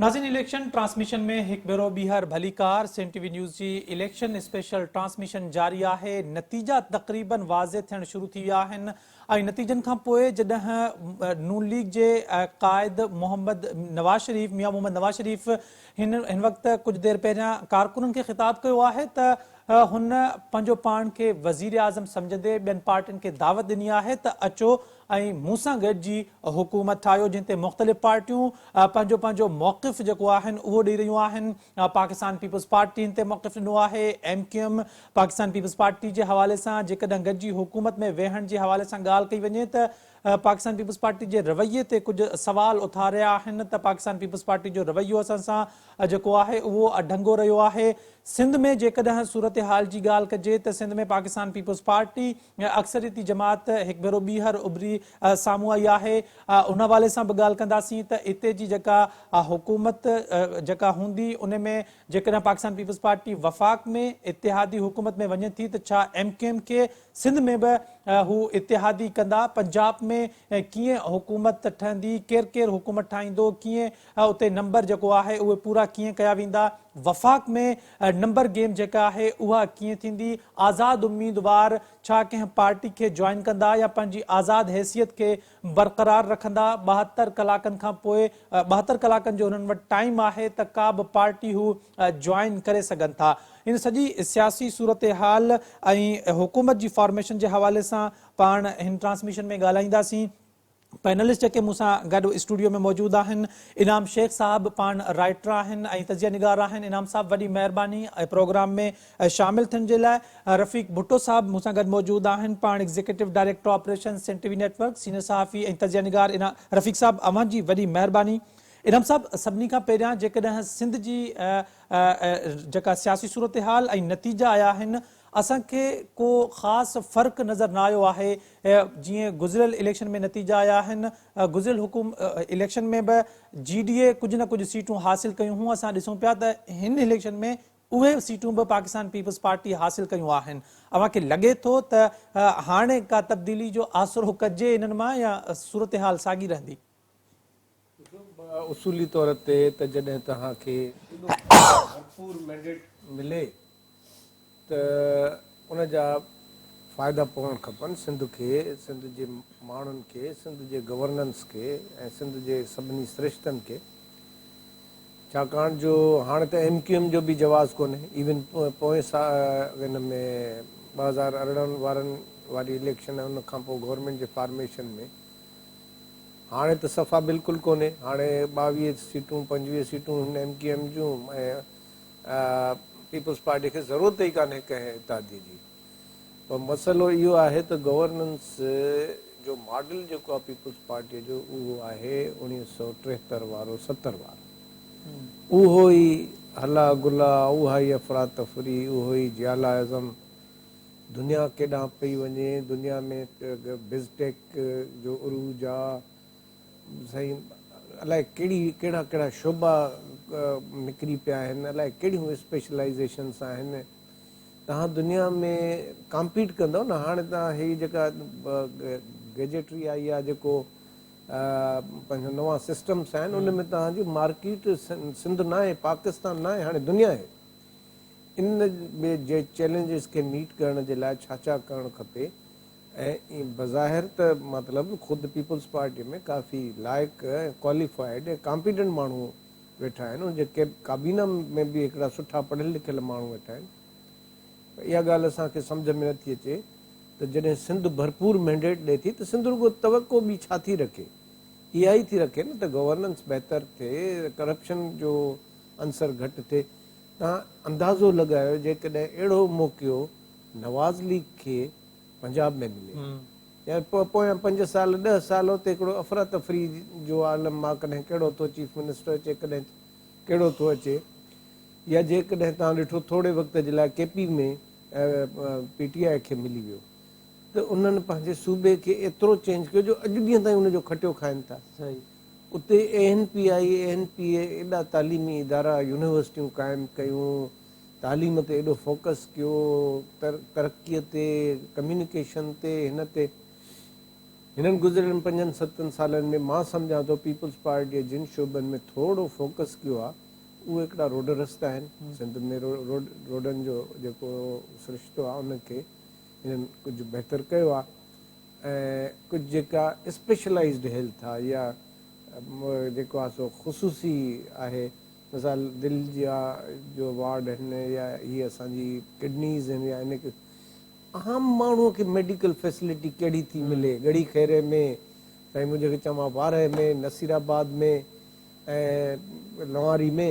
ناظرين election transmission ۾ هڪ ڀيرو ٻيهر ڀليڪار سين ٽي وي نيوز جي اليڪشن اسپيشل ٽرانسميشن جاري آهي نتيجا تقريبن واضح ٿيڻ شروع ٿي ويا آهن ۽ نتيجن کان پوء جڏهن نون ليگ جي قائد محمد نواز شريف ميان محمد نواز شريف هن هن وقت ڪجهه دير پهريان ڪارڪنن کي خطاب ڪيو آهي ته هن پنهنجو پاڻ کي وزيراعظم سمجهندي ٻين پارٽين کي دعوت ڏني آهي ته اچو ۽ مون سان گڏجي حڪومت ٺاهيو جنهن تي مختلف پارٽيون پنهنجو پنهنجو موقف جيڪو آهن اهو ڏئي رهيون آهن پاڪستان پيپلز پارٽي هن تي موقف ڏنو آهي M Q M Pakistan Peoples Party جي حوالي سان جيڪڏهن گڏجي حڪومت ۾ ويهڻ جي حوالي سان ڳالهه ڪئي وڃي ته پاڪستان پيپلز پارٽي جي رويي تي ڪجهه سوال اٿاريا آهن ته پاڪستان پيپلز پارٽي جو رويو اسان سان جيڪو آهي اهو اڍنگو رهيو آهي سنڌ ۾ جيڪڏهن صورتحال جي ڳالهه ڪجي ته سنڌ ۾ پاڪستان پيپلز پارٽي اڪثريتي جماعت هڪ ڀيرو ٻيهر اڀري سامهون آئي آهي ان حوالي سان به ڳالهه ڪنداسين ته اتي جي جيڪا حڪومت جيڪا هوندي ان ۾ جيڪڏهن پاڪستان پيپلز پارٽي وفاق ۾ اتحادي حڪومت ۾ وڃي ٿي ته ڇا ايم ڪيو ايم کي سنڌ ۾ به هو اتحادي ڪندا پنجاب ۾ ڪيئن حڪومت ٺهندي ڪير ڪير حڪومت ٺاهيندو ڪيئن اتي نمبر جيڪو آهي اهي پورا ڪيئن ڪيا ويندا، وفاق ۾ نمبر گيم جيڪا آهي اها ڪيئن ٿيندي، آزاد اميدوار ڇا ڪنهن پارٽي کي جوائن ڪندا يا پنهنجي آزاد حيثيت کي برقرار رکندا، 72 ڪلاڪن کان پوء 72 ڪلاڪن جو انهن وٽ ٽائيم آهي ته ڪا به پارٽي هو جوائن ڪري سگهن ٿا. ان سڄي سياسي صورتحال ۽ حڪومت جي فارميشن جي حوالي سان پاڻ هن ٽرانسميشن ۾ ڳالهائينداسين. پينلسٽ جيڪي مون سان گڏ اسٽوڊيو ۾ موجود آهن انعام شيخ صاحب پاڻ رائيٽر آهن ۽ تجزيه نگار آهن انعام صاحب وڏي مهرباني پروگرام ۾ شامل ٿيڻ جي لاء رفيق ڀٽو صاحب مون سان گڏ موجود آهن پاڻ executive director operation Sindh T V network senior صحافي ۽ تجزيه نگار رفيق صاحب اوهان جي وڏي مهرباني انعام صاحب سڀني کان پهريان جيڪڏهن سنڌ جي جيڪا سياسي صورتحال ۽ نتيجا آيا آهن اسان کي ڪو خاص فرق نظر نه آيو آهي جيئن گذريل اليڪشن ۾ نتيجا آيا آهن گذريل حڪوم اليڪشن ۾ به جي ڊي اي ڪجهه نه ڪجهه سيٽون حاصل ڪيون هيون اسان ڏسون پيا ته هن اليڪشن ۾ اهي سيٽون به پاڪستان پيپلز پارٽي حاصل ڪيون آهن اوهان کي لڳي ٿو ته هاڻي ڪا تبديلي جو آسرو ڪجي انهن مان يا صورتحال ساڳي رهندي؟ اصولي طور تي ته جڏهن توهان کي ايڏو ڀرپور مينڊيٽ ملي ته ان جا فائدا پوڻ کپن سنڌ کي، سنڌ جي ماڻهن کي، سنڌ جي گورننس کي ۽ سنڌ جي سڀني سرشتن کي. ڇاڪاڻ جو هاڻ ته ايم ڪيو ايم جو به جواز ڪونهي ايون پوئين سال ان ۾ 2018 وارن واري اليڪشن ۽ ان کان پوء گورنمينٽ جي فارميشن ۾ هاڻي ته صفا بلڪل ڪونهي هاڻي 22 سيٽون 25 سيٽون هن ايم ڪيو ايم جون ۽ پيپلز پارٽي کي ضرورت ئي ڪانهي ڪنهن اتحادي جي پر مسئلو اهو آهي ته گورننس جو ماڊل جيڪو آهي پيپلز پارٽي جو اهو آهي 1973 وارو 70 وارو اهو ئي هلا گلا اها ئي افراتفري اهو ئي جيالا ازم دنيا ڪيڏانهن پئي وڃي دنيا ۾ بز ٽيڪ جو عروج آ سائين الائي ڪهڙي ڪهڙا ڪهڙا شعبا نڪري پيا آهن الائي ڪهڙيون اسپيشلائيزيشنس آهن توهان دنيا ۾ ڪامپيٽ ڪندؤ نه هاڻي توهان هي جيڪا گيجيٽري آئي آ جيڪو پنهنجو نوان سسٽمس آهن ان ۾ توهان جي مارڪيٽ سنڌ ناهي پاڪستان ناهي هاڻي دنيا آهي ان جي چئلينجز کي ميٽ ڪرڻ جي لاء ڇا ڇا ڪرڻ کپي ۽ بظاهر ته مطلب خود پيپلز پارٽي ۾ ڪافي لائق ۽ ڪواليفائيڊ ۽ ڪامپيٽنٽ ماڻهو ويٺا آهن ان جي ڪابينا ۾ به هڪڙا سٺا پڙهيل لکيل ماڻهو ويٺا آهن پر اها ڳالهه اسان کي سمجهه ۾ نٿي اچي ته جڏهن سنڌ ڀرپور مينڊيٽ ڏئي ٿي ته سنڌ رڳو توقع ٻي ڇا ٿي رکي اها ئي ٿي رکي نه ته گورننس بهتر ٿئي ڪرپشن جو عنصر گهٽ ٿئي توهان اندازو لڳايو جيڪڏهن اهڙو موقعو نواز ليگ کي پنجاب ۾ ملي يا پويان 5 سال 10 سال اتي هڪڙو افراتفري جو عالم آ ڪڏهن ڪهڙو ٿو چيف منسٽر اچي ڪڏهن ڪهڙو ٿو اچي يا جيڪڏهن توهان ڏٺو ٿوري وقت جي لاء ڪي پي ۾ پي ٽي آء کي ملي ويو ته انهن پنهنجي صوبي کي ايترو چينج ڪيو جو اڄ ڏينهن تائين ان جو کٽيو کائن ٿا. اتي اي اين پي آئي، اي اين پي اي ايڏا تعليمي ادارا، يونيورسٽيون قائم ڪيون، تعليم تي ايڏو فوڪس ڪيو، ترقي تي، ڪميونيڪيشن تي، هن تي. هنن گذريل پنجن ستن سالن ۾ مان سمجهان ٿو پيپلز پارٽيء جن شعبن ۾ ٿورو فوڪس ڪيو آهي اهي هڪڙا روڊ رستا آهن. سنڌ ۾ روڊن جو جيڪو سرشتو آهي ان کي هنن ڪجهه بهتر ڪيو آهي ۽ ڪجهه جيڪا اسپيشلائيزڊ هيلٿ آهي يا جيڪو آهي سو خصوصي آهي مثال دل جا جو وارڊ آهن يا هي اسان جي ڪڊنيز آهن يا ان عام ماڻهوء کي ميڊيڪل فيسلٽي ڪهڙي ٿي ملي، ڳڙهي خيري ۾، سائين منهنجي کي چوان وارهه ۾، نصير آباد ۾ ۽ لنواري ۾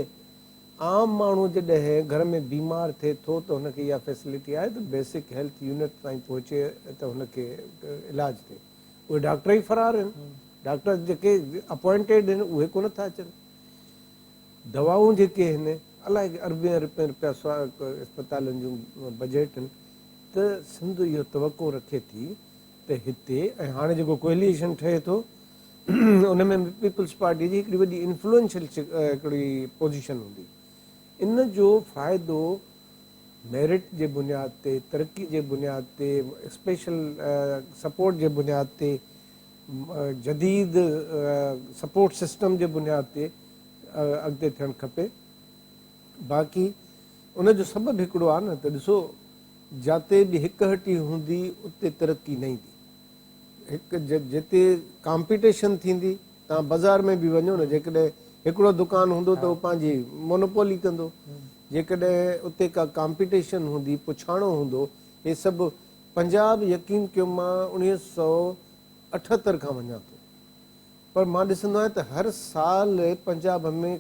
عام ماڻهو جڏهن گهر ۾ بيمار ٿئي ٿو ته هن کي اها فيسلٽي آهي ته بيسڪ هيلٿ يونٽ تائين پهچي ته هن کي علاج ٿئي. اهي ڊاڪٽر ئي فرار آهن، ڊاڪٽر جيڪي اپوائنٽيڊ آهن اهي ڪونه ٿا اچن. دوائون جيڪي آهن الائي اربين اربين رپيا اسپتالن جون بجيٽ آهن ته سنڌ اهو توقع رکي ٿي ته هتي ۽ هاڻي جيڪو ڪوئليشن ٺهي ٿو ان ۾ به پيپلز پارٽي جي هڪڙي وڏي انفلوئنشل هڪڙي پوزيشن هوندي ان جو فائدو ميرٽ جي بنياد تي ترقي جي بنياد تي اسپيشل سپورٽ جي بنياد تي جديد سپورٽ سسٽم جي بنياد تي اڳتي ٿيڻ کپي. باقي ان جو سبب هڪڙو آهي نه ته ڏسو جاتي به هڪ هٽي هوندي اتي ترقي نه ايندي. هڪ جتي ڪامپيٽيشن ٿيندي توهان بازار ۾ به وڃو نه جيڪڏهن هڪڙو دڪان هوندو ته هو پنهنجي مونوپولي ڪندو. جيڪڏهن اتي ڪا ڪامپيٽيشن هوندي پڇاڻو هوندو هي سڀ پنجاب يقين ڪيو مان 1978 کان وڃان ٿو پر مان ڏسندو آهيان ته هر سال پنجاب ۾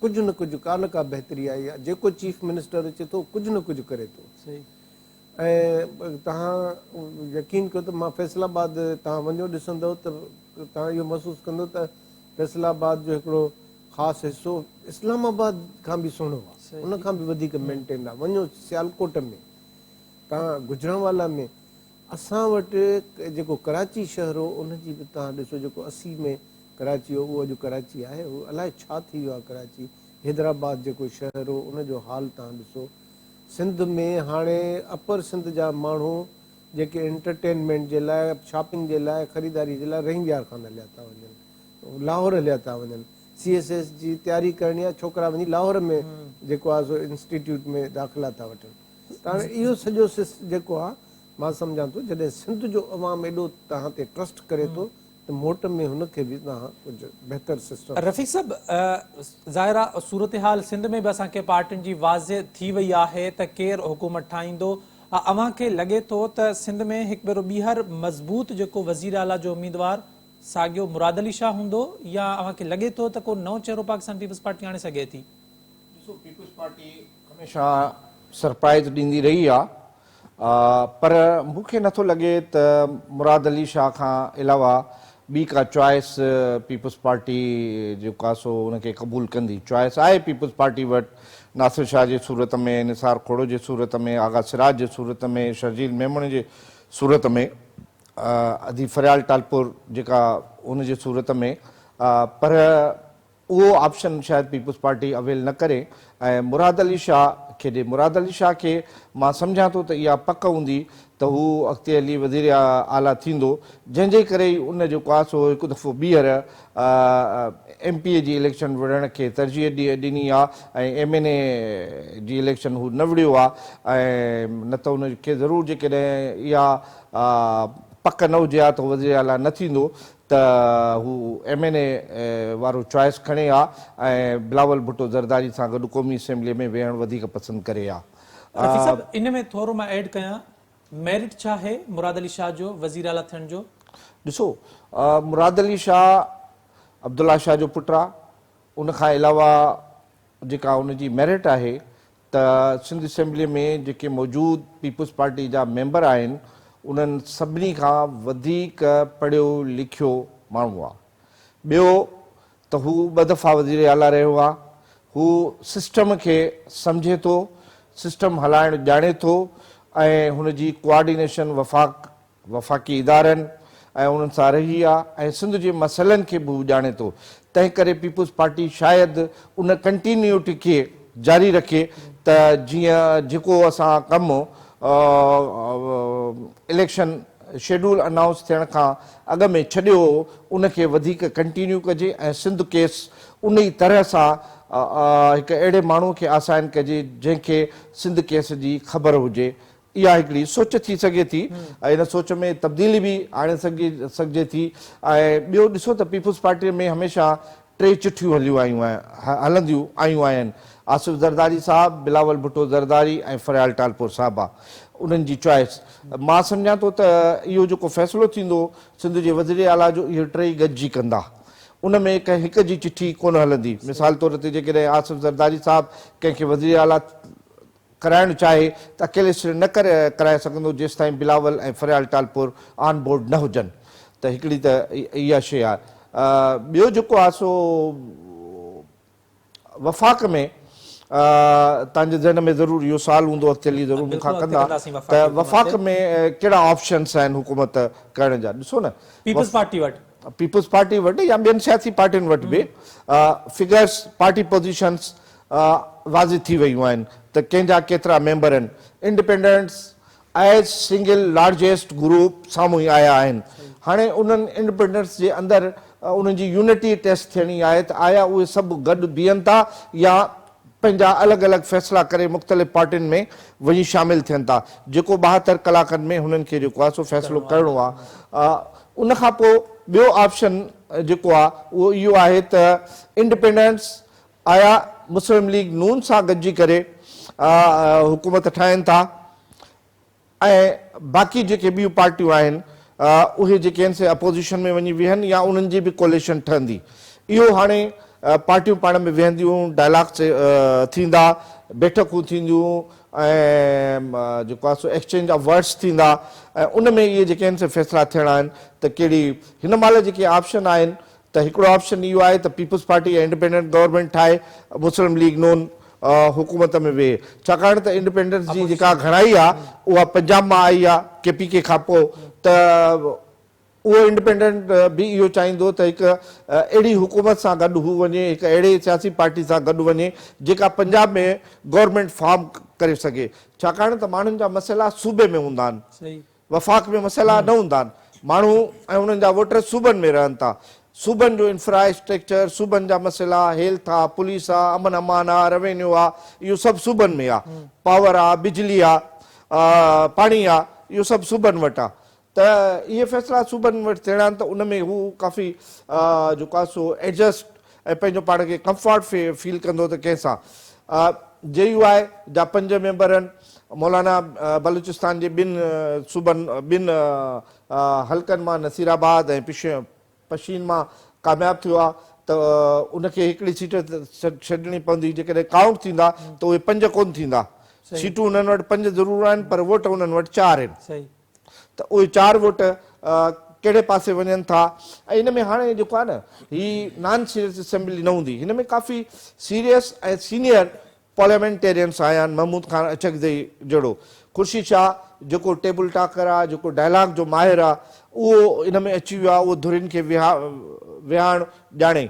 ڪجهه نه ڪجهه ڪا نه ڪا بهتري آئي آهي جيڪو چيف منسٽر اچي ٿو ڪجهه نه ڪجهه ڪري ٿو ۽ توهان يقين ڪيو ته مان فيصل آباد توهان وڃو ڏسندو ته توهان اهو محسوس ڪندو ته فيصل آباد جو هڪڙو خاص حصو اسلام آباد کان به سهڻو آهي ان کان به وڌيڪ مينٽين آهي وڃو سيالڪوٽ ۾ توهان گجرانوالا ۾ اسان وٽ جيڪو ڪراچي شهر هو ان جي به توهان ڏسو جيڪو 80 ۾ ڪراچي هو اهو اڄ ڪراچي آهي اهو الائي ڇا ٿي ويو آهي ڪراچي حيدرآباد جيڪو شهر هو ان جو حال توهان ڏسو سنڌ ۾ هاڻي اپر سنڌ جا ماڻهو جيڪي انٽرٽينمينٽ جي لاء شاپنگ جي لاء خريداري جي لاء رحيم يار خان هليا ٿا وڃن لاهور هليا ٿا وڃن سي ايس ايس جي تياري ڪرڻي آهي ڇوڪرا وڃي لاهور ۾ جيڪو آهي سو انسٽيٽيوٽ ۾ داخلا ٿا وٺن ته هاڻي اهو سڄو سس جيڪو آ مان سمجهان ٿو جڏهن سنڌ جو عوام ايڏو توهان تي ٽرسٽ ڪري ٿو ته موٽ ۾ هن کي به توهان ڪجهه بهتر سسٽم. رفيق صاحب ظاهر آ صورتحال سنڌ ۾ به اسان کي پارٽين جي واضح ٿي وئي آهي ته ڪير حڪومت ٺاهيندو اوهان کي لڳي ٿو ته سنڌ ۾ هڪ ڀيرو ٻيهر مضبوط جيڪو وزير اعليٰ جو اميدوار ساڳيو مراد علي شاهه هوندو يا اوهان کي لڳي ٿو ته ڪو نئون چهرو پاڪستان پيپلز پارٽي آڻي سگهي ٿي؟ ڏسو پيپلز پارٽي هميشه سرپرائز ڏيندي رهي آ پر مون کي نٿو لڳي ته مراد علي شاهه کان علاوه ٻي ڪا چوائس پيپلز پارٽي جيڪو آ سو ان کي قبول ڪندي. چوائس آهي پيپلز پارٽي وٽ ناصر شاهه جي صورت ۾ نثار کوڙو جي صورت ۾ آغا سراج جي صورت ۾ شرجيل ميمڻ جي صورت ۾ ادي فريال ٽالپور جيڪا ان جي صورت ۾ پر اهو آپشن شايد پيپلز پارٽي اويل نه ڪري ۽ مراد علي شاهه کي ڏي. مراد علي شاهه کي مان سمجهان ٿو ته اها پڪ هوندي ته هو اڳتي هلي وزير اعليٰ ٿيندو جنهن جي ڪري ئي ان جيڪو آهي سو هڪ دفعو ٻيهر ايم پي اي جي اليڪشن وڙهڻ کي ترجيح ڏني آهي ۽ ايم اين اي جي اليڪشن هو نه وڙهيو آهي ۽ نه ته ان کي ضرور جيڪڏهن اها پڪ نه هجي ها ته هو وزير اعليٰ نه ٿيندو ته هو ايم اين اي وارو چوائس کڻي ها ۽ بلاول ڀٽو زرداري سان گڏ قومي اسيمبلي ۾ ويهڻ وڌيڪ پسند ڪري ها. رفيق صاحب ان ۾ ٿورو مان ايڊ ڪيان ميرٽ ڇا آهي مراد علي شاهه جو وزير اعليٰ ٿيڻ جو؟ ڏسو مراد علي شاهه عبدالله شاهه جو پٽ آ ان کان علاوه جيڪا ان جي ميرٽ آهي ته سنڌ اسيمبلي ۾ جيڪي موجود پيپلز پارٽي جا ميمبر آهن انهن سڀني کان وڌيڪ پڙهيو لکيو ماڻهو آ. ٻيو ته هو ٻه دفعا وزير اعليٰ رهيو آ. هو سسٽم کي سمجهي ٿو، سسٽم هلائڻ ڄاڻي ٿو ۽ هن جي ڪوآرڊينيشن وفاق وفاقي ادارن ۽ انهن سان رهي آ ۽ سنڌ جي مسئلن کي به هو ڄاڻي ٿو تنهن ڪري پيپلز پارٽي شايد ان ڪنٽينيوٽي کي جاري رکي ته جيئن جيڪو اسان ڪم اليڪشن شيڊول انائونس ٿيڻ کان اڳ ۾ ڇڏيو هو ان کي وڌيڪ ڪنٽينيو ڪجي ۽ سنڌ ڪيس ان ئي طرح سان هڪ اهڙي ماڻهو کي آسائن ڪجي جنهن کي سنڌ ڪيس جي خبر هجي. اها هڪڙي سوچ ٿي سگهي ٿي ۽ ان سوچ ۾ تبديلي به آڻي سگهجي ٿي ۽ ٻيو ڏسو ته پيپلز پارٽي ۾ هميشه ٽي چٺيون هليون آيون هلنديون آيون آهن آصف زرداري صاحب، بلاول ڀٽو زرداري ۽ فريال ٽالپور صاحبه انهن جي چوائس مان سمجهان ٿو ته اهو جيڪو فيصلو ٿيندو سنڌ جي وزير اعليٰ جو اهي ٽئي گڏجي ڪندا ان ۾ ڪنهن هڪ جي چٺي ڪونه هلندي مثال طور تي جيڪڏهن آصف زرداري صاحب ڪنهن کي وزير اعليٰ ڪرائڻ چاهي ته اڪيلي سر نه ڪرائي سگهندو جيستائين بلاول ۽ فريال ٽالپور آن بورڊ نه هجن ته هڪڙي ته اها شيء آهي ٻيو جيڪو آهي سو وفاق ۾ توهان جي ذهن ۾ ضرور اهو سوال هوندو اڳتي هلي ضرور مون کان ڪندا ته وفاق ۾ ڪهڙا آپشنس آهن حڪومت ڪرڻ جا ڏسو نه پيپلز پارٽي وٽ پيپلز پارٽي وٽ يا ٻين سياسي پارٽين وٽ به فگرس پارٽي پوزيشنس واضح ٿي ويون آهن ته ڪنهن جا ڪيترا ميمبر آهن، independents as single largest group سامهون ئي آيا آهن، هاڻي انهن انڊپينڊنٽس جي اندر انهن جي يونٽي ٽيسٽ ٿيڻي آهي ته آيا اهي سڀ گڏ بيهن ٿا يا پنهنجا الڳ الڳ فيصلا ڪري مختلف پارٽين ۾ وڃي شامل ٿين ٿا جيڪو 72 ڪلاڪن ۾ هنن کي جيڪو آهي سو فيصلو ڪرڻو آهي ان کان پوء ٻيو آپشن جيڪو آهي اهو اهو آهي ته انڊپينڊنٽس آيا مسلم ليگ نون سان گڏجي ڪري حڪومت ٺاهين ٿا ۽ باقي جيڪي ٻيون پارٽيون آهن اهي جيڪي آهن سي اپوزيشن ۾ وڃي ويهن يا انهن جي به ڪوليشن ٺهندي اهو هاڻي پارٽيون پاڻ ۾ ويهنديون ڊائلاگ ٿيندا بيٺڪون ٿينديون ۽ جيڪو آهي سو ايڪسچينج آف ورڊس ٿيندا ۽ ان ۾ اهي جيڪي آهن سي فيصلا ٿيڻا آهن ته ڪهڙي هن مهل جيڪي آپشن آهن ته هڪڙو آپشن اهو آهي ته پيپلز پارٽي يا انڊيپينڊنٽ گورنمينٽ ٺاهي مسلم ليگ نون حڪومت ۾ ويهي ڇاڪاڻ ته انڊيپينڊنٽس جي جيڪا گهڻائي آهي اها پنجاب مان آئي آهي ڪي پي ڪي کان پوء ته اهو انڊيپينڊنٽ به اهو چاهيندو ته هڪ اهڙي حڪومت سان گڏ هو وڃي هڪ اهڙي سياسي پارٽي سان گڏ وڃي جيڪا پنجاب ۾ گورنمينٽ فارم ڪري سگهي ڇاڪاڻ ته ماڻهن جا مسئلا صوبي ۾ هوندا آهن. وفاق ۾ مسئلا نه هوندا آهن، ماڻهو ۽ انهن جا ووٽر صوبن ۾ رهن ٿا، صوبن جو انفرا اسٽرڪچر، صوبن جا مسئلا، هيلٿ آ، پوليس آ، امن امان آ، روينيو آ، اهو سڀ صوبن ۾ آ، پاور آ، بجلي آ، پاڻي آ، اهو سڀ صوبن وٽ آ ته اهي فيصلا صوبن وٽ ٿيڻا آهن ته ان ۾ هو ڪافي جيڪو آ سو ايڊجسٽ ۽ پنهنجو پاڻ کي ڪمفرٽ فيل ڪندو ته ڪنهن سان جي يو آء جا پنج ميمبر آهن، مولانا بلوچستان جي ٻن صوبن ٻن حلقن مان نصير آباد ۽ پشين مان ڪامياب ٿيو آهي ته ان کي هڪڙي سيٽ ڇڏڻي پوندي جيڪڏهن ڪائونٽ ٿيندا ته اهي پنج ڪونه ٿيندا سيٽون انهن وٽ پنج ضرور آهن پر ووٽ انهن وٽ چار آهن. ته اهي چار ووٽ ڪهڙي پاسي وڃن ٿا ۽ ان ۾ هاڻي جيڪو آهي نه هي نان سيريس اسيمبلي نه هوندي هن ۾ ڪافي سيريس ۽ سينيئر پارليامينٽيرينس آيا آهن محمود خان اچڪزئي جهڙو خورشيد شاهه جيڪو ٽيبل ٽاڪر آهي جيڪو ڊائلاگ جو ماهر آهي اهو ان ۾ اچي ويو آهي اهو ڌرين کي ويهارڻ ڄاڻي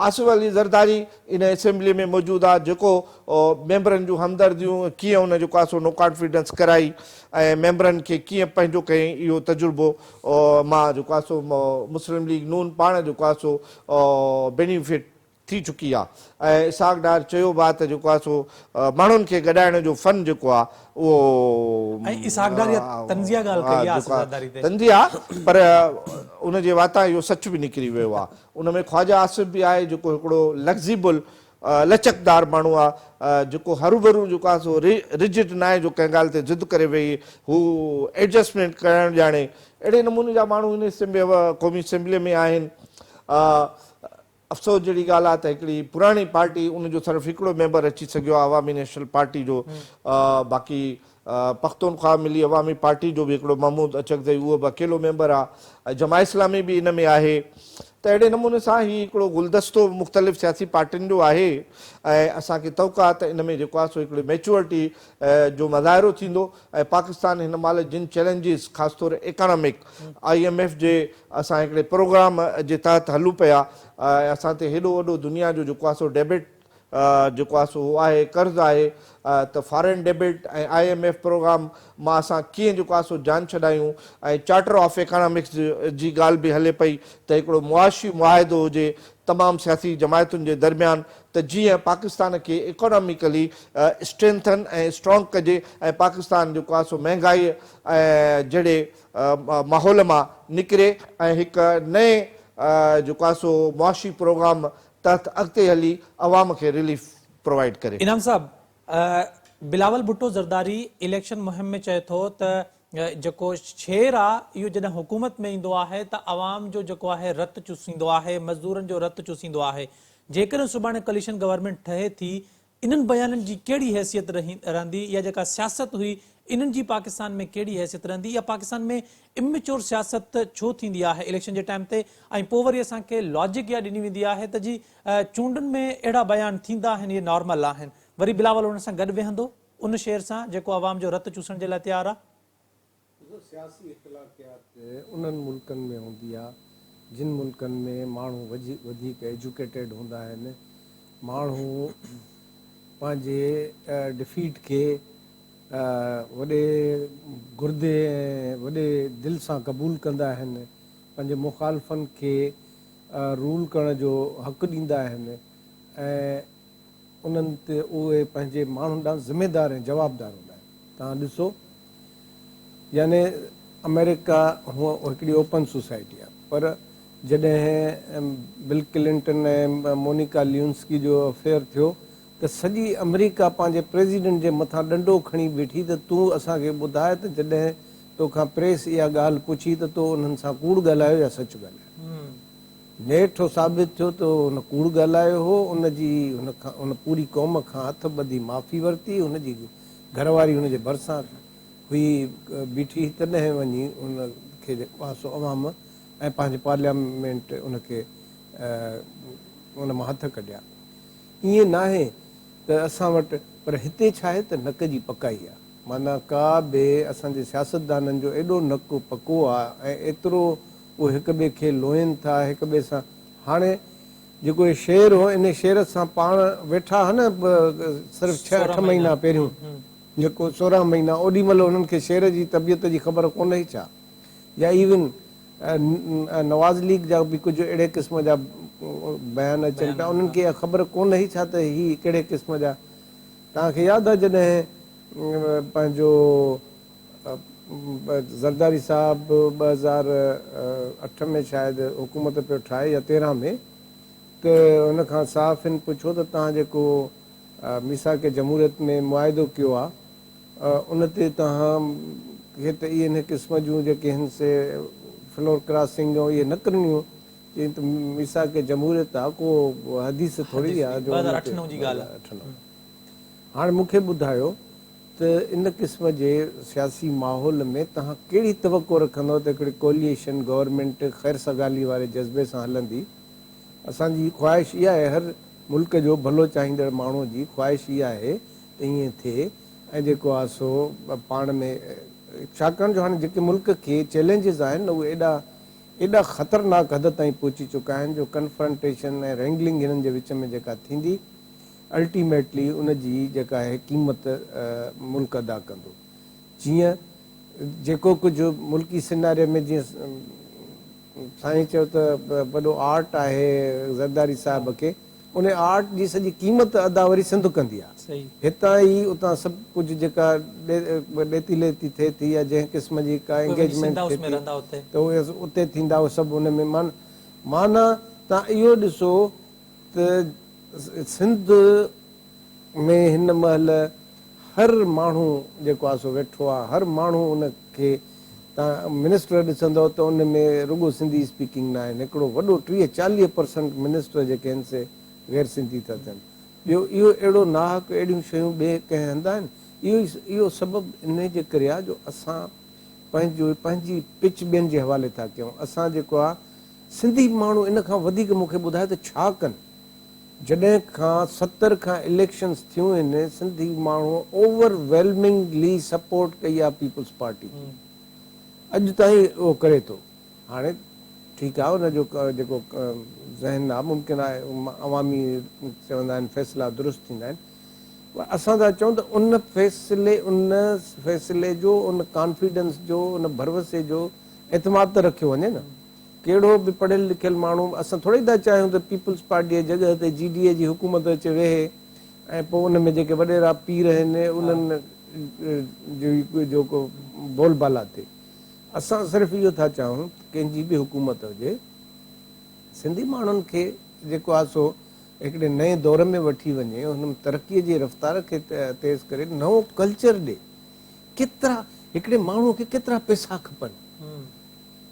آصف علي زرداري ان اسيمبلي ۾ موجود آ جيڪو ميمبرن جون همدرديون ڪيئن ان جيڪو آ سو نو ڪانفيڊنس ڪرائي ۽ ميمبرن کي ڪيئن پنهنجو ڪيائين اهو تجربو مان جيڪو آ سو مسلم ليگ نون پاڻ جيڪو آ سو بينيفٽ ٿي چڪي آ ۽ اسحاق ڊار چيو به آ ته جيڪو آ سو ماڻهن کي گڏائڻ جو فن جيڪو آ اهو ۽ اسحاق ڊار اها طنزيه ڳالهه ڪئي آ آصف زرداري تي. طنزيه پر ان جي واتان اهو سچ به نڪري ويو آ. ان ۾ خواجه آصف به آهي جيڪو هڪڙو لگزيبل لچڪدار ماڻهو آ جيڪو هروڀرو جيڪو آ سو رجڊ ناهي جو ڪنهن ڳالهه تي ضد ڪري ويهي هو ايڊجسٽمينٽ ڪرڻ ڄاڻي اهڙي نموني جا ماڻهو هن اسيمبلي قومي اسيمبلي ۾ آهن. افسوس جهڙي ڳالهه آهي ته هڪڙي پراڻي پارٽي ان جو صرف هڪڙو ميمبر اچي سگهيو آهي عوامي نيشنل پارٽي جو باقي پختونخواهه ملي عوامي پارٽي جو به هڪڙو محمود اچڪزئي اهو به اڪيلو ميمبر آهي ۽ جماعت اسلامي به ان ۾ آهي ته اهڙي نموني سان هي هڪڙو گلدستو مختلف سياسي پارٽين جو آهي ۽ اسان کي توقع آهي ته ان ۾ جيڪو آهي سو هڪڙي ميچوئرٽي جو مظاهرو ٿيندو ۽ پاڪستان هن مهل جن چئلينجز خاص طور ايڪانامڪ I M F جي اسان هڪڙي پروگرام جي تحت هلون پيا ۽ اسان تي هيڏو وڏو دنيا جو جيڪو آهي سو ڊيبٽ جيڪو آهي سو آهي قرض آهي ته foreign debit ۽ I M F programme مان اسان ڪيئن جيڪو آهي سو جان ڇڏايون ۽ چارٽر آف ايڪانامڪس جي ڳالهه به هلي پئي ته هڪڙو معاشي معاهدو هجي تمام سياسي جماعتن جي درميان ته جيئن پاڪستان کي ايڪاناميڪلي اسٽرينٿن ۽ اسٽرانگ ڪجي ۽ پاڪستان جيڪو آهي سو مهنگائي جهڙي ماحول مان نڪري ۽ هڪ نئين جيڪو آهي سو معاشي پروگرام تحت اڳتي هلي عوام کي رليف پرووائيڊ ڪري. انعام صاحب، بلاول ڀٽو زرداري اليڪشن مهم ۾ چئي ٿو ته جيڪو شير آ اهو جڏهن حڪومت ۾ ايندو آهي ته عوام جو جيڪو آهي رت چوسيندو آهي، مزدورن جو رت چوسيندو آهي، جيڪڏهن سڀاڻي ڪليشن گورنمينٽ ٺهي ٿي انهن بيانن جي ڪهڙي حيثيت رهندي يا جيڪا سياست هئي انهن جي پاڪستان ۾ ڪهڙي حيثيت رهندي يا پاڪستان ۾ اميچور سياست ڇو ٿيندي آهي اليڪشن جي ٽائيم تي ۽ پوء وري اسان کي لاجڪ اها ڏني ويندي آهي ته جي چونڊن ۾ اهڙا بيان ٿيندا آهن اهي نارمل آهن وري بلاول انهن سان گڏ ويهندو ان شعر سان جيڪو عوام جو رت چوسڻ جي لاء تيار آهي. ڏسو سياسي اخلاقيات انهن ملڪن ۾ هوندي آ جن ملڪن ۾ ماڻهو وڌيڪ ايجوڪيٽيڊ هوندا آهن، ماڻهو پنهنجي ڊفيٽ کي وڏي گردي ۽ وڏي دل سان قبول ڪندا آهن، پنهنجي مخالفن کي رول ڪرڻ جو حق ڏيندا آهن ۽ انهن تي اهي پنهنجي ماڻهن ڏانهن ذميدار ۽ جوابدار هوندا آهن. توهان ڏسو يعني آمريڪا هونء هڪڙي اوپن سوسائٽي آهي پر جڏهن بل ڪلنٽن ۽ مونيڪا ليونسڪي جو افيئر ٿيو ته سڄي آمريڪا پنهنجي پريزيڊنٽ جي مٿان ڏنڊو کڻي بيٺي ته تون اسان کي ٻڌاء ته جڏهن توکان پريس اها ڳالهه پڇي ته تو انهن سان ڪوڙ ڳالهايو يا سچ ڳالهايو. نيٺ اهو ثابت ٿيو ته هن ڪوڙ ڳالهايو هو، ان جي هن کان هن پوري قوم کان هٿ ٻڌي معافي ورتي، هن جي گهر واري هن جي ڀرسان هئي بيٺي هئي، تڏهن وڃي هن کي جيڪو آهي سو عوام ۽ پنهنجي پارليامينٽ ان کي ان مان هٿ ڪڍيا. ائين ناهي ته اسان وٽ پر هتي ڇا آهي ته نڪ جي پڪائي آهي. معنيٰ ڪا به اسان جي سياستدانن جو ايڏو نڪ پڪو آهي ۽ ايترو اهي هڪ ٻئي کي لوئين ٿا هڪ ٻئي سان هاڻي جيڪو هي شعر هو انهي شعر سان پاڻ ويٺا ها نه صرف ڇهه اٺ مهينا پهريون جيڪو 16 مهينا اوڏي مهل انهن کي شعر جي طبيعت جي خبر ڪونه هئي ڇا يا ايون نواز ليگ جا به ڪجهه اهڙي قسم جا بيان اچن پيا انهن کي اها خبر ڪونه هئي ڇا ته هي ڪهڙي قسم جا توهان کي ياد آهي جڏهن پنهنجو زرداري صاحب 2008 ۾ شايد حڪومت پيو ٺاهي يا 13 ۾ ته ان کان صحافين پڇيو ته توهان جيڪو ميثاق جمهوريت ۾ معاهدو ڪيو آهي ان تي توهان کي ته اهي ان قسم جون جيڪي هن سي فلور ڪراسنگ ۽ اهي نه ڪرڻيون چيائين ته ميثاق جمهوريت آهي ڪو حديث ٿوري آهي جو 2008 جي ڳالهه آهي. هاڻي مون کي ٻڌايو ته ان قسم جي سياسي ماحول ۾ توهان ڪهڙي توقع رکندؤ ته هڪڙي ڪوليشن گورنمينٽ خير سگالي واري جذبي سان هلندي؟ اسان جي خواهش اها آهي، هر ملڪ جو ڀلو چاهيندڙ ماڻهو جي خواهش اها آهي ته ائين ٿئي ۽ جيڪو آهي سو پاڻ ۾ ڇاڪاڻ جو هاڻي جيڪي ملڪ کي چئلينجز آهن نه اهي ايڏا ايڏا خطرناڪ حد تائين پهچي چڪا آهن جو ڪنفرنٽيشن ۽ رينگلنگ هنن جي وچ ۾ جيڪا ٿيندي الٽيميٽلي ان جي جيڪا آهي قيمت ملڪ ادا ڪندو. جيئن جيڪو ڪجهه ملڪي سيناريو ۾ جيئن سائين چيو ته وڏو آرٽ آهي زرداري صاحب کي ان آرٽ جي سڄي قيمت ادا وري سنڌ ڪندي آهي. هتان ئي اتان سڀ ڪجهه جيڪا ڏيتي ليتي ٿئي ٿي يا جنهن قسم جي ڪا انگيجمينٽ ٿئي ٿي ته اهي اتي ٿيندا اهي سڀ ان ۾ معنيٰ تان اهو ڏسو ته سنڌ ۾ هن مهل هر ماڻهو جيڪو آهي سو ويٺو آهي، هر ماڻهو ان کي تان منسٽر ڏسندؤ ته ان ۾ رڳو سنڌي اسپيڪنگ نه آهن، هڪڙو وڏو 30 40 پرسنٽ منسٽر جيڪي آهن سي غير سنڌي ٿا ٿين. ٻيو اهو اهڙو ناحق اهڙيون شيون ٻئي ڪنهن هنڌ آهن؟ اهو اهو سبب انهي جي ڪري آهي جو اسان پنهنجو پنهنجي پچ ٻين جي حوالي ٿا ڪيون. اسان جيڪو آهي سنڌي ماڻهو ان کان وڌيڪ مون کي ٻڌايو ته ڇا ڪن؟ جڏهن کان 70 کان اليڪشنز ٿيون آهن سنڌي ماڻهو اوور ويلمنگلي سپورٽ ڪئي آهي پيپلز پارٽي کي اڄ تائين اهو ڪري ٿو. هاڻي ٺيڪ آهي ان جو جيڪو ذهن آ ممڪن آهي عوامي چوندا آهن فيصلا درست ٿيندا آهن پر اسان ٿا چئون ته ان فيصلي ان فيصلي جو ان ڪانفيڊنس جو ان ڀروسي جو اعتماد ته رکيو وڃي نه ڪهڙو به پڙهيل لکيل ماڻهو اسان ٿوري ٿا چاهيون ته پيپلز پارٽي جي جڳهه تي جي ڊي اي جي حڪومت اچي ويهي ۽ پوء ان ۾ جيڪي وڏيرا پير آهن انهن جو ڪو بول بالا ٿئي. اسان صرف اهو ٿا چاهيون ته ڪنهن جي به حڪومت هجي سنڌي ماڻهن کي جيڪو آهي سو هڪڙي نئين دور ۾ وٺي وڃي ان ترقي جي رفتار کي تيز ڪري نئون ڪلچر ڏي. ڪيترا هڪڙي ماڻهو کي ڪيترا پئسا کپن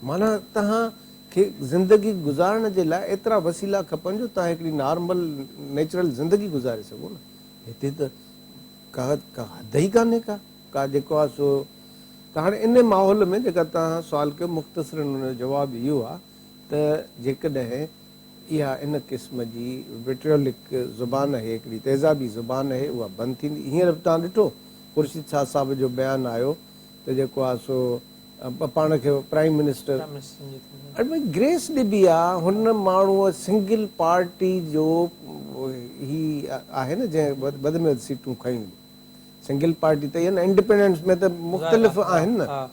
معنيٰ توهان کي زندگي گذارڻ جي لاء ايترا وسيلا کپن جو توهان هڪڙي نارمل نيچرل زندگي گذاري سگهو نه هتي ته ڪا ڪا حد ئي ڪانهي ڪا ڪا جيڪو آهي سو ته هاڻي ان ماحول ۾ جيڪا توهان سوال ڪيو مختصرن ان جو جواب اهو آهي ته جيڪڏهن اها ان قسم جي وٽريولڪ زبان اهي هڪڙي تيزابي زبان اهي اها بند ٿيندي هينئر به توهان ڏٺو خورشيد شاهه صاحب جو بيان آيو ته جيڪو آهي سو پاڻ کي پرائيم منسٽر اڙي ڀائي گريس ڏبي آ هن ماڻهو سنگل پارٽي جو هي آهي نه جنهن وڌ ۾ وڌ سيٽون کنيون سنگل پارٽي ته نه انڊيپينڊنٽس ۾ ته مختلف آهن نه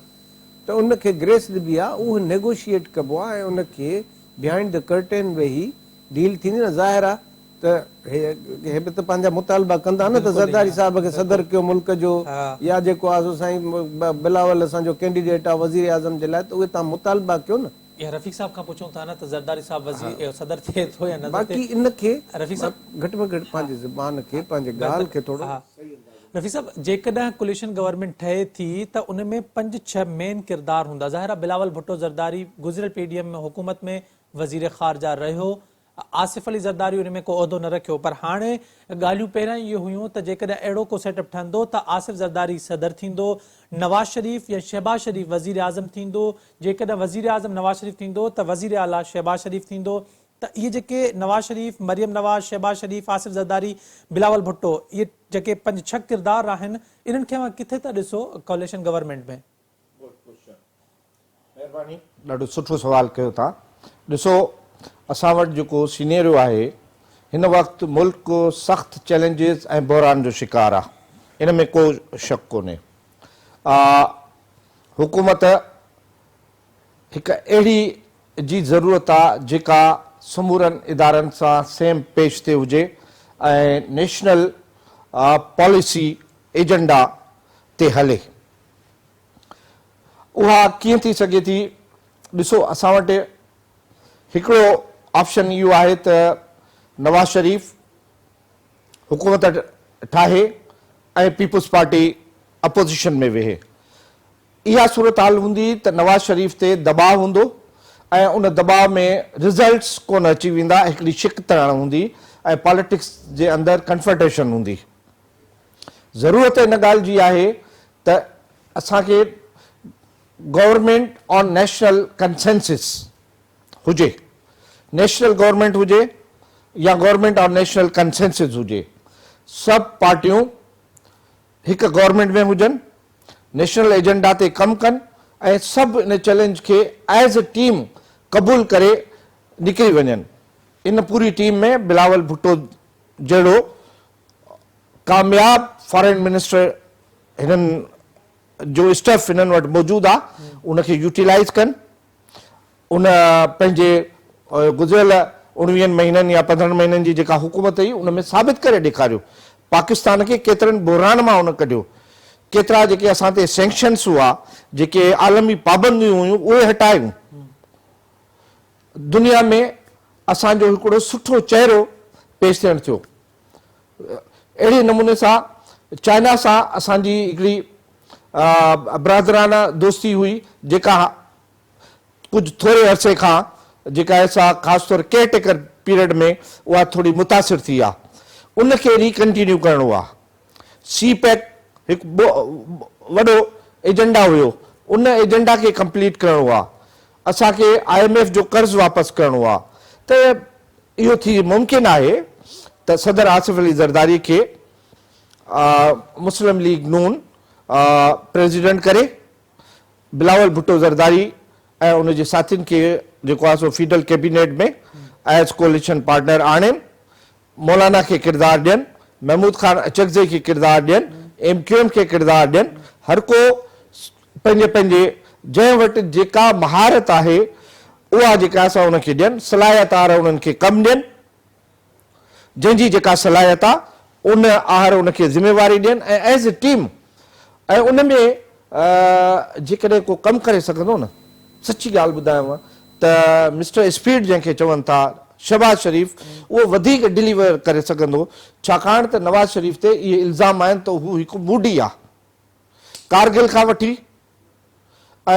ته ان کي گريس ڏبي آ اهو نيگوشيئيٽ ڪبو آ ۽ ان کي بيهائنڊ the curtain ويهي ڊيل ٿيندي نه ظاهر آ ته هي به ته پنهنجا مطالبا ڪندا نه ته زرداري صاحب کي صدر ڪيو ملڪ جو يا جيڪو آ سو سائين بلاول اسان جو ڪينڊيڊيٽ آ وزير اعظم جي لاء ته اهي توهان مطالبا ڪيو نه. اها رفيق صاحب کان پڇون ٿا نه ته زرداري صاحب وزير صدر ٿئي ٿو يا نه ٿو ٿئي. باقي ان کي رفيق صاحب گهٽ ۾ گهٽ پنهنجي زبان کي پنهنجي ڳالهه کي ٿورو صحيح انداز ۾. رفيق صاحب جيڪڏهن ڪوليشن گورنمينٽ ٺهي ٿي ته ان ۾ پنج ڇهه مين ڪردار هوندا ظاهر آ بلاول ڀٽو زرداري گذريل پي ڊي ايم حڪومت ۾ وزير خارجه رهيو آصف علي زرداري ان ۾ ڪو عهدو نه رکيو پر هاڻي ڳالهيون پهريان ئي اهي هيون ته جيڪڏهن اهڙو ڪو سيٽ اپ ٺهندو ته آصف زرداري صدر ٿيندو، نواز شريف يا شهباز شريف وزيراعظم ٿيندو، جيڪڏهن وزيراعظم نواز شريف ٿيندو ته وزيراعليٰ شهباز شريف ٿيندو ته اهي جيڪي نواز شريف، مريم نواز، شهباز شريف، آصف زرداري، بلاول ڀٽو اهي جيڪي پنج ڇهه ڪردار آهن انهن کي اوهان ڪٿي ٿا ڏسو ڪواليشن گورنمينٽ ۾؟ گڊ ڪوئسچن مهرباني. ڏاڍو سٺو سوال ڪيو ٿا. ڏسو اسان وٽ جيڪو سينيريو آهي هن وقت ملڪ سخت چئلينجز ۽ بحران جو شڪار آ ان ۾ ڪو شڪ ڪونهي. حڪومت هڪ اهڙي جي ضرورت آ جيڪا سمورن ادارن سان سيم پيج تي هجي ۽ نيشنل پاليسي ايجنڊا تي هلي. اها ڪيئن ٿي سگهي ٿي؟ ڏسو اسان وٽ هڪڙو آپشن اهو آهي ته نواز شريف حڪومت ٺاهي ۽ پيپلز پارٽي اپوزيشن ۾ ويهي. اها صورتحال هوندي ته نواز شريف تي دٻاء هوندو ۽ ان دٻاء ۾ رزلٽس ڪونه اچي ويندا، هڪڙي ڇڪ تاڻ هوندي ۽ پاليٽڪس جي اندر ڪنفرنٽيشن هوندي. ضرورت ان ڳالهه جي آهي ته اسان کي گورنمينٽ آن نيشنل ڪنسينسس هجي، نيشنل گورنمينٽ هجي يا گورنمينٽ آن نيشنل ڪنسينسس هجي، سڀ پارٽيون هڪ گورنمينٽ ۾ هجن، نيشنل ايجنڊا تي ڪم ڪن ۽ سڀ ان چئلينج کي ايز اي ٽيم قبول ڪري نڪري وڃن. ان پوري ٽيم ۾ بلاول ڀٽو جهڙو ڪامياب فارين منسٽر هنن جو اسٽف هنن وٽ موجود آ ان کي يوٽيلائز ڪن ان پنهنجي گذريل اڻويهن مهينن يا پندرهن مهينن جي جيڪا حڪومت هئي ان ۾ ثابت ڪري ڏيکاريو پاڪستان کي ڪيترن بحران مان ان ڪڍيو ڪيترا جيڪي اسان تي سينڪشنس هئا جيڪي عالمي پابنديون هيون اهي هٽايون دنيا ۾ اسان جو هڪڙو سٺو چهرو پيش ٿيڻ ٿيو. اهڙي نموني سان چائنا سان اسان جي هڪڙي برادرانه دوستي هئي جيڪا ڪجهه ٿوري عرصي کان جيڪا آهي سا خاص طور ڪيئر ٽيڪر پيريڊ ۾ اها ٿوري متاثر ٿي آهي ان کي ري ڪنٽينيو ڪرڻو آهي. سي پيڪ هڪ وڏو ايجنڊا هيو ان ايجنڊا کي ڪمپليٽ ڪرڻو آ اسان کي I M F جو قرض واپس ڪرڻو آ ته اهو ٿي ممڪن آهي ته صدر آصف علي زرداري کي مسلم ليگ نون پريزيڊنٽ ڪري بلاول ڀٽو زرداري ۽ ان جي ساٿين کي جيڪو آهي سو federal cabinet ۾ as coalition partner آڻين، مولانا کي ڪردار ڏين، محمود خان اچڪزئي کي ڪردار ڏين، ايم ڪيو ايم کي ڪردار ڏين، هر ڪو پنهنجي پنهنجي جنهن وٽ جيڪا مهارت آهي اها جيڪا سا ان کي ڏين، صلاحيت آهر انهن کي ڪم ڏين. جنهن جي جيڪا صلاحيت آ ان آهر ان کي ذميواري ڏين ۽ ايز اي ٽيم ۽ ان ۾ جيڪڏهن ڪو ڪم ڪري سگهندو نه سچي ڳالهه ٻڌايانو ته مسٽر اسپيڊ جنهن کي چون ٿا شهباز شريف اهو وڌيڪ ڊليور ڪري سگهندو ڇاڪاڻ ته نواز شريف تي اهي الزام آهن ته هو هڪ موڊي آ ڪارگل کان وٺي ۽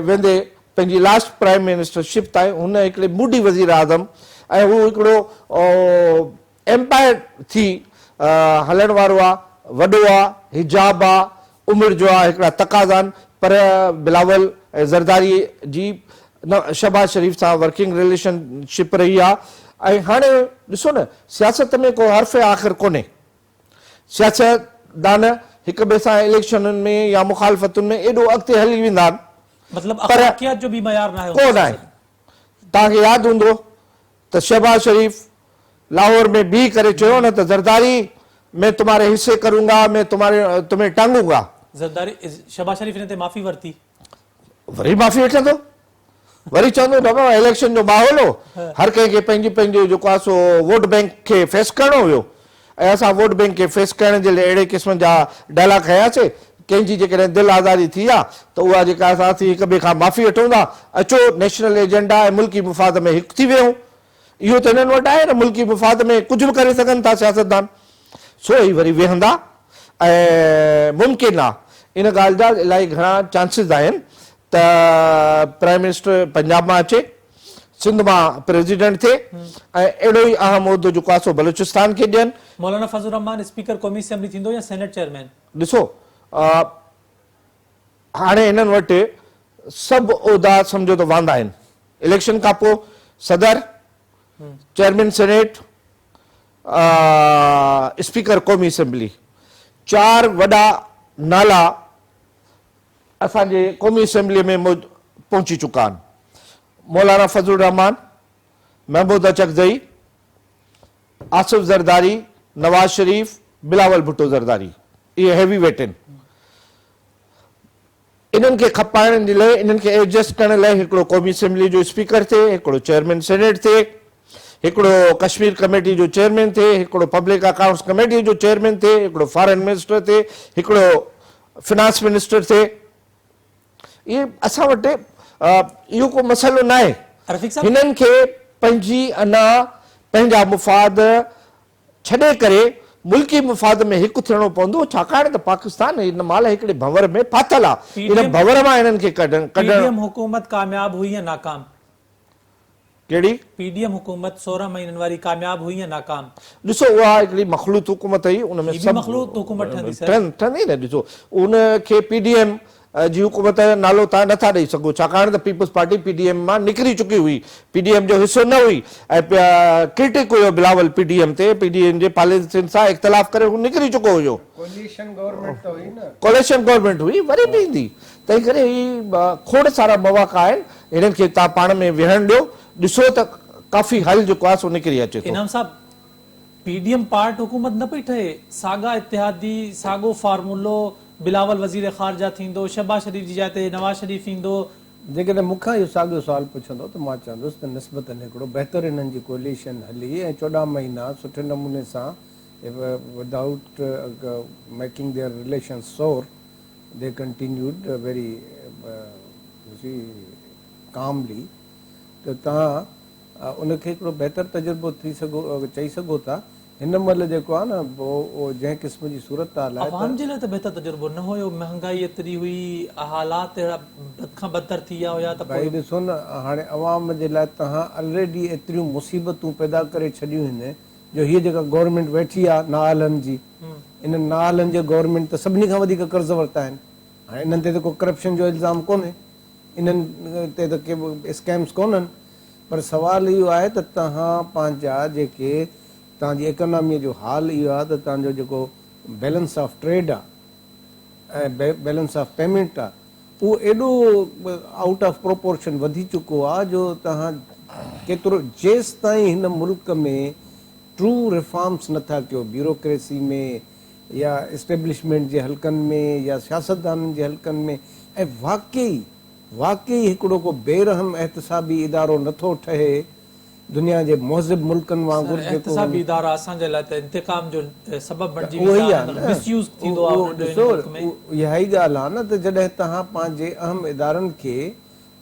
ويندي پنهنجي لاسٽ پرائم منسٽر شپ تائين هن هڪڙي موڊي وزير اعظم ۽ هو هڪڙو ايمپائر ٿي هلڻ وارو آ، وڏو آ، حجاب آ، عمر جو آ، هڪڙا تقاضا آهن پر بلاول ۽ زرداري جي شهباز شريف سان ورڪنگ رليشن شپ رهي آ ۽ هاڻي ڏسو نه سياست ۾ ڪو حرف آخر ڪونهي. سياستدان هڪ ٻئي سان اليڪشنن ۾ يا مخالفتن ۾ ايڏو اڳتي هلي ويندا آهن مطلب پر اخلاقيات جو به معيار ناهي ڪو ناهي. توهان کي ياد هوندو ته شهباز شريف لاهور ۾ بيهي ڪري چيو نه ته زرداري مين تمهاري حصي ڪرون گا مين تمهاري تمهين ٽانگون گا. زرداري شهباز شريف ان تي معافي ورتي. وري معافي وٺندو. وري چوندو بابا اليڪشن جو ماحول هو هر ڪنهن کي پنهنجي پنهنجو جيڪو آهي سو ووٽ بينڪ کي فيس ڪرڻو هيو ۽ اسان ووٽ بينڪ کي فيس ڪرڻ جي لاء اهڙي قسم جا ڊائلاگ هنياسي ڪنهن جي جيڪڏهن دل آزاري ٿي آ ته اها جيڪا اسان اسين هڪ ٻئي کان معافي وٺون ٿا اچو نيشنل ايجنڊا ۽ ملڪي مفاد ۾ هڪ ٿي ويهون اهو ته هنن وٽ آهي نه ملڪي مفاد ۾ ڪجهه به ڪري سگهن ٿا سياستدان سو هي وري ويهندا ۽ ممڪن آ ان ڳالهه جا الائي گهڻا چانسز آهن ته پرائم منسٽر پنجاب مان اچي سنڌ مان پريزيڊنٽ ٿئي ۽ اهڙو ئي اهم عهدو جيڪو آهي سو بلوچستان کي ڏين. مولانا فضل الرحمان اسپيڪر قومي اسيمبلي ٿيندو يا سينيٽ چيئرمين؟ ڏسو هاڻي هنن وٽ سڀ عهدا سمجهو ته واندا آهن. اليڪشن کان پوء صدر، چيئرمين سينيٽ، اسپيڪر قومي اسيمبلي چار وڏا نالا اسان جي قومي اسيمبلي ۾ پهچي چڪا آهن. مولانا فضل الرحمان، محمود اچڪزئي، آصف زرداري، نواز شريف، بلاول ڀٽو زرداري اهي هيوي ويٽ آهن. انهن کي کپائڻ جي لاء انهن کي ايڊجسٽ ڪرڻ لاء هڪڙو قومي اسيمبلي جو اسپيڪر ٿئي، هڪڙو چيئرمين سينيٽ ٿئي، هڪڙو ڪشمير ڪميٽي جو چيئرمين ٿئي، هڪڙو پبلڪ اڪائونٽس ڪميٽي جو چيئرمين ٿئي، هڪڙو فارن منسٽر ٿئي، هڪڙو فنانس منسٽر ٿئي. اهي اسان وٽ اهو ڪو مسئلو ناهي. هنن کي پنهنجي انا، پنهنجا مفاد ڇڏي ڪري ملڪي مفاد ۾ هڪ ٿيڻو پوندو ڇاڪاڻ ته پاڪستان هن مهل هڪڙي ڀنور ۾ ڦاٿل آ ان ڀنور مان هنن کي ڪڍڻ پي ڊي ايم حڪومت ڪامياب هئي يا ناڪام؟ ڪهڙي؟ پي ڊي ايم حڪومت 16 مهينن واري ڪامياب هئي يا ناڪام؟ ڏسو اها هڪڙي مخلوط حڪومت هئي ان ۾ هي به مخلوط حڪومت ٺهندي سر. ٺهندي نه ڏسو ان کي پي ڊي ايم جي حڪومت جو نالو توهان نه ٿا ڏئي سگهو ڇاڪاڻ ته peoples party P D M مان نڪري چڪي هئي پي ڊي ايم جو حصو نه هئي ۽ ڪرٽڪ هيو بلاول پي ڊي ايم تي پي ڊي ايم جي پاليسين سان اختلاف ڪري هو نڪري چڪو هيو. ڪوليشن گورنمينٽ ته هئي نه. ڪوليشن گورنمينٽ هئي وري به ايندي تنهن ڪري هي کوڙ سارا مواقع آهن هنن کي توهان پاڻ ۾ ويهڻ ڏيو ڏسو ته ڪافي حل جيڪو آهي سو نڪري اچي ٿو. انعام صاحب پي ڊي ايم پارٽ حڪومت نه پئي ٺهي، ساڳا اتحادي، ساڳو فارمولو، بلاول وزير خارجه ٿيندو، شهباز شريف جي جاء تي نواز شريف ايندو. جيڪڏهن مون کان اهو ساڳيو سوال پڇندو ته مان چوندس ته نسبتاً هڪڙو بهتر انهن جي ڪوئليشن هلي ۽ 14 مهينا سٺي نموني سان without making their relations sour they continued very you see calmly ته توهان ان کي هڪڙو بهتر تجربو ٿي سگهو چئي سگهو ٿا. هن مهل جيڪو آهي نه اهو جنهن قسم جي صورتحال آهي ته. عوام جي لاء ته بهتر تجربو نه هيو، مهانگائي ايتري هئي، حالات اهڙا بد کان بدتر ٿي ويا هيا ته پوء. ڀائي ڏسو نه هاڻي عوام جي لاء توهان الريڊي ايتريون مصيبتون پيدا ڪري ڇڏيون هن جو هيء جيڪا گورنمينٽ ويٺي آهي نااهلن جي انهن نااهلن جي گورنمينٽ ته سڀني کان وڌيڪ قرض ورتا آهن هاڻي انهن تي ته ڪو ڪرپشن جو الزام ڪونهي انهن تي ته ڪي اسڪيمز ڪونهن پر سوال اهو آهي ته توهان پنهنجا جيڪي توهان جي ايڪاناميء جو حال اهو آهي ته توهان جو جيڪو بيلنس آف ٽريڊ آهي ۽ بيلنس آف پيمينٽ آهي اهو ايڏو آئوٽ آف پروپورشن وڌي چڪو آهي جو توهان ڪيترو جيستائين هن ملڪ ۾ ٽرو ريفارمس نه ٿا ڪيو بيوروڪريسي ۾ يا اسٽيبلشمينٽ جي حلقن ۾ يا سياستدانن جي حلقن ۾ ۽ واقعي واقعي هڪڙو ڪو بي رحم احتسابي ادارو نه ٿو ٺهي دنيا جي مهذب ملڪن وانگر سر جيڪو احتسابي ادارا اسان جي لاء ته انتقام جو سبب ته بڻجي اهو ويندا ئي آهي آهن نه مس يوز ٿيندو آهي اهو انهن جو هن ڏسو ملڪ ۾. اها ئي ڳالهه آهي نه ته جڏهن توهان پنهنجي اهم ادارن کي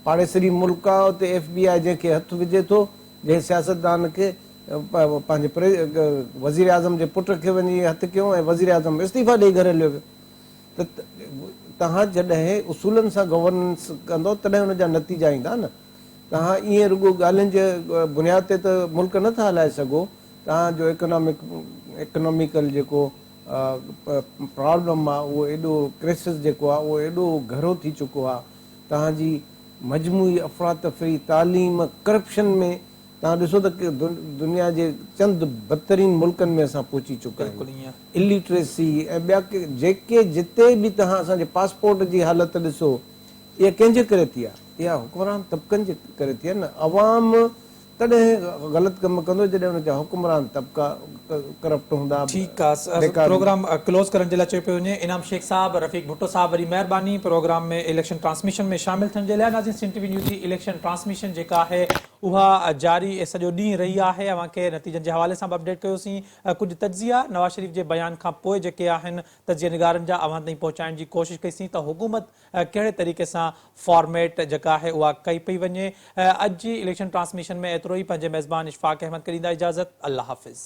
پاڙيسري ملڪ آهي اتي ايف بي آء جنهن کي هٿ وجهي ٿو جنهن سياستدان کي پنهنجي وزيراعظم جي پٽ کي وڃي هٿ ڪيو ۽ وزيراعظم استعيفا ڏئي گهر هليو ويو ته توهان جڏهن اصولن سان گورننس ڪندو تڏهن ان جا نتيجا ايندا نه توهان ائين رڳو ڳالهين جي بنياد تي ته ملڪ نه ٿا هلائي سگهو توهان جو اڪنامڪ اڪناميڪل جيڪو پرابلم آهي اهو ايڏو ڪريسس جيڪو آهي اهو ايڏو گهرو ٿي چڪو آهي توهان جي مجموعي افراتفري تعليم ڪرپشن ۾ توهان ڏسو ته دنيا جي چند بدترين ملڪن ۾ اسان پهچي چڪا آهيون. اليٽريسي ۽ ٻيا جيڪي جتي به توهان اسان جي پاسپورٽ جي حالت ڏسو اها ڪنهن جي ڪري ٿي آهي؟ اها حڪمران طبقن جي ڪري ٿي آهي نه. عوام تڏهن غلط ڪم ڪندو جڏهن ان جا حڪمران طبقا ڪرپٽ هوندا، ٺيڪ آ بيڪار هوندا. پروگرام ڪلوز ڪرڻ جي لاء چيو پيو وڃي انعام شيخ صاحب رفيق ڀٽو صاحب وڏي مهرباني پروگرام ۾ اليڪشن ٽرانسميشن ۾ شامل ٿيڻ جي لاء ناظرين سنڌ ٽي وي نيوز جي اليڪشن ٽرانسميشن جيڪا آهي اها جاري سڄو ڏينهن رهي آهي اوهان کي نتيجن جي حوالي سان به اپڊيٽ ڪيوسين ڪجهه تجزيا نواز شريف جي بيان کان پوء جيڪي آهن تجزيه نگارن جا اوهان تائين پهچائڻ جي ڪوشش ڪئي سين ته حڪومت ڪهڙي طريقي سان فارميٽ جيڪا آهي اها ڪئي پئي وڃي اڄ جي اليڪشن ٽرانسميشن ۾ ايترو ئي پنهنجي ميزبان اشفاق احمد کي ڏيندا اجازت الله حافظ.